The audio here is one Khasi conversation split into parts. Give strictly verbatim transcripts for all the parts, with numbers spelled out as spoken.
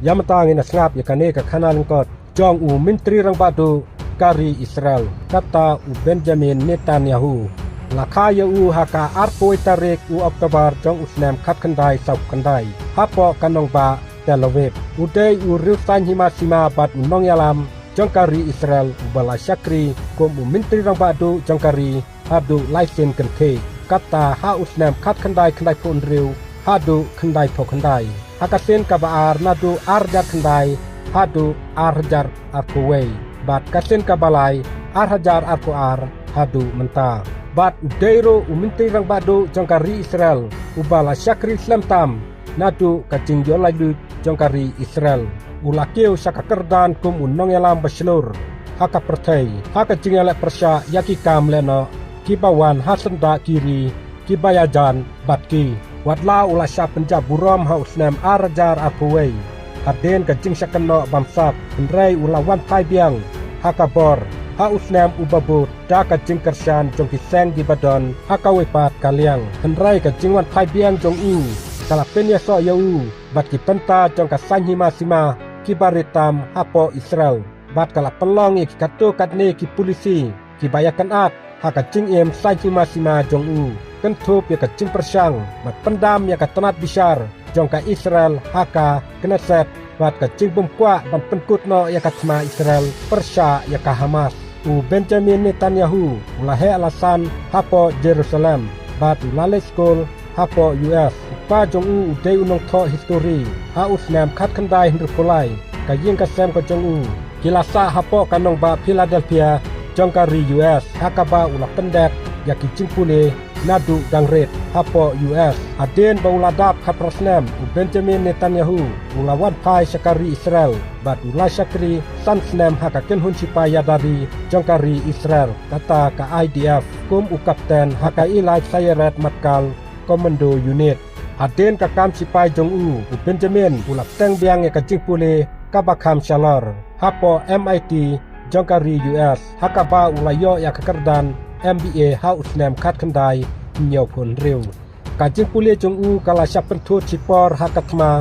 Ïa mynta ngin ïa sngap ïa kane ka khana lyngkot jong u Myntri Rangbah Duh ka ri Israel, kata u Benjamin Netanyahu. La kha ïa u ha ka arphew wei tarik u October jong u snem khatkhyndai sawphew khyndai, hapoh ka nongbah Tel Aviv. U dei u riewsaiñ hima sima bad u nongïalam jong ka ri Israel uba la shakri kum u Myntri Rangbah Duh jong ka ri haduh lai sien kynthih, kata ha u snem khatkhyndai khyndaiphew hynriew haduh khyndaiphew khyndai. Ha ka sien kaba ar naduh ar hajar khyndai haduh ar hajar arphew wei, bad ka sien kaba lai ar hajar arphew ar haduh mynta. Bad u dei ruh u Myntri Rangbah Duh jong ka ri Israel uba la shakri slem tam naduh ka jingïoh laitluid jong ka ri Israel. U la kiew sha ka kyrdan kum u nongïalam ba shlur ha ka pyrthei, ha ka jingïaleh pyrshah ïa ki kam lehnoh kiba wan ha syndah ki ri kiba ïajan bad ki. Wat la u la shah pynjah burom ha u snem ar hajar arphew wei hadien ka jingshah kynnoh bamsap, hynrei u la wan phai biang ha ka bor ha u snem uba bud da ka jingkyrshan jong ki seng kiba don ha kawei pat ka liang. Hynrei ka jingwan phai biang jong u ka la pynïasoh ïa u bad ki bynta jong ka saiñ hima sima kiba rit tam hapoh Israel, bad ka la pynlong ïa ki katto katne ki polisi kiba ïakynad ha ka jingim saiñ hima sima jong u, kynthup ïa ka jingpyrshang bad pyndam ïa ka tnat bishar jong ka Israel ha ka Knesset, bad ka jingbymkwah ban pynkut noh ïa ka thma Israel pyrshah ïa ka Hamas. U Benjamin Netanyahu u la heh la san hapoh Jerusalem bad u la leit skul hapoh U S. U kpa jong u u dei u nongthoh histori. Ha u snem khatkhyndai hynriewphew lai, ka ïing ka sem ka jong u ki la sah hapoh ka nongbah Philadelphia jong ka ri U S, ha kaba u la pyndep ïa ki jingpule naduh dang rit hapoh U S. Hadien ba u la dap khatphra snem, u Benjamin Netanyahu u la wan phai sha ka ri Israel bad u la shakri san snem ha ka kynhun sipai ïada ri jong ka ri Israel, kata ka I D F, kum u kapten ha ka Elite Sayeret Matkal Commando Unit. Hadien ka kam sipai jong u, u Benjamin u la bteng biang ïa ka jingpule kaba kham shalor hapoh M I T jong ka ri U S, ha kaba u la ïoh ïa ka kyrdan M B A ha u snem khatkhyndai hynñiewphew hynriew. Ka jingpule jong u ka la shah pynthut shipor ha ka thma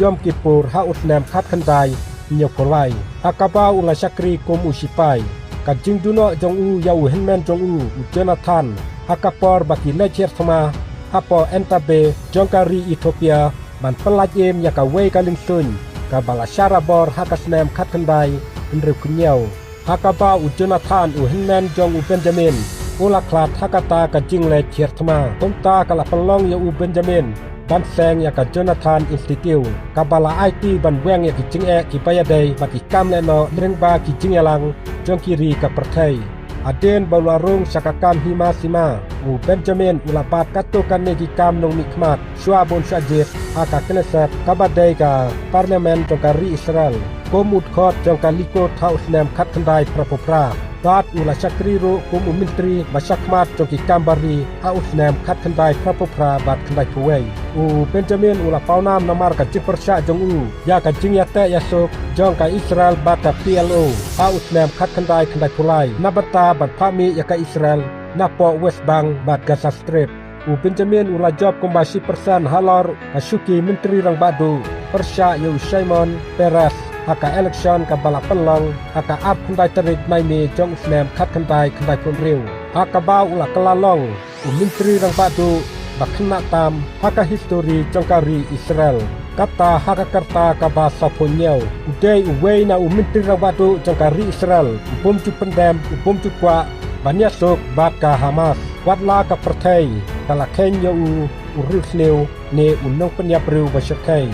Yom Kippur ha u snem khatkhyndai hynñiewphew lai, ha kaba u la shakri kum u sipai. Ka jingduh noh jong u ïa u hynmen jong u, u Jonathan, ha ka por ba ki leit hiar thma hapoh Entebbe jong ka ri Ethiopia ban pyllait im ïa kawei ka liengsuiñ kaba la shah rabor ha ka snem khatkhyndai hynriewphew hynñiew. Ha kaba u Jonathan u hynmen jong u Benjamin u la khlad ha kata ka jingleit hiar thma. Kumta ka la pynlong ïa u Benjamin ban seng ïa ka Jonathan Institute, kaba la aiti ban weng ïa ki jingeh kiba ïadei bad ki kam lehnoh lyngba ki jingïalang jong ki ri ka pyrthei. Hadien ba u la rung sha ka kam hima sima, u Benjamin u la bat katto katne ki kam nongmihkhmat shuwa ba un shah jied ha ka Knesset, kaba dei ka parliament jong ka ri Israel, kum u dkhot jong ka Likud ha u snem khatkhyndai phraphew phra. Bad u la shakri ruh kum u myntri ba shakhmat jong ki kam bar ri ha u snem khatkhyndai phraphew phra bad khyndaiphew wei. U Benjamin u la pawnam namar ka jingpyrshah jong u ïa ka jingïateh ïasuk jong ka Israel bad ka P L O ha u snem khatkhyndai khyndaiphew lai, na bynta ban phah mih ïa ka Israel napoh West Bank bad Gaza Strip. U Benjamin u la jop kumba shi pyrsen halor ka shuki Myntri Rangbah Duh pyrshah ïa u Shimon Peres ha ka elekshon kaba la pynlong ha ka arphew khyndai tarik Naiwieng jong u snem khatkhyndai khyndaiphew hynriew, ha kaba u la kylla long u Myntri Rangbah Duh ba khynnah tam ha ka histori jong ka ri Israel. Kata ha ka rta kaba sawphew hynñiew. U dei uwei na u Myntri Rangbah Duh jong ka ri Israel u bym ju pyndem, u bym ju kwah ban ïasuk bad ka Hamas. Wat la ka pyrthei ka la kheiñ ïa u u riewsniew ne u nongpynïap briew ba shyrkhei.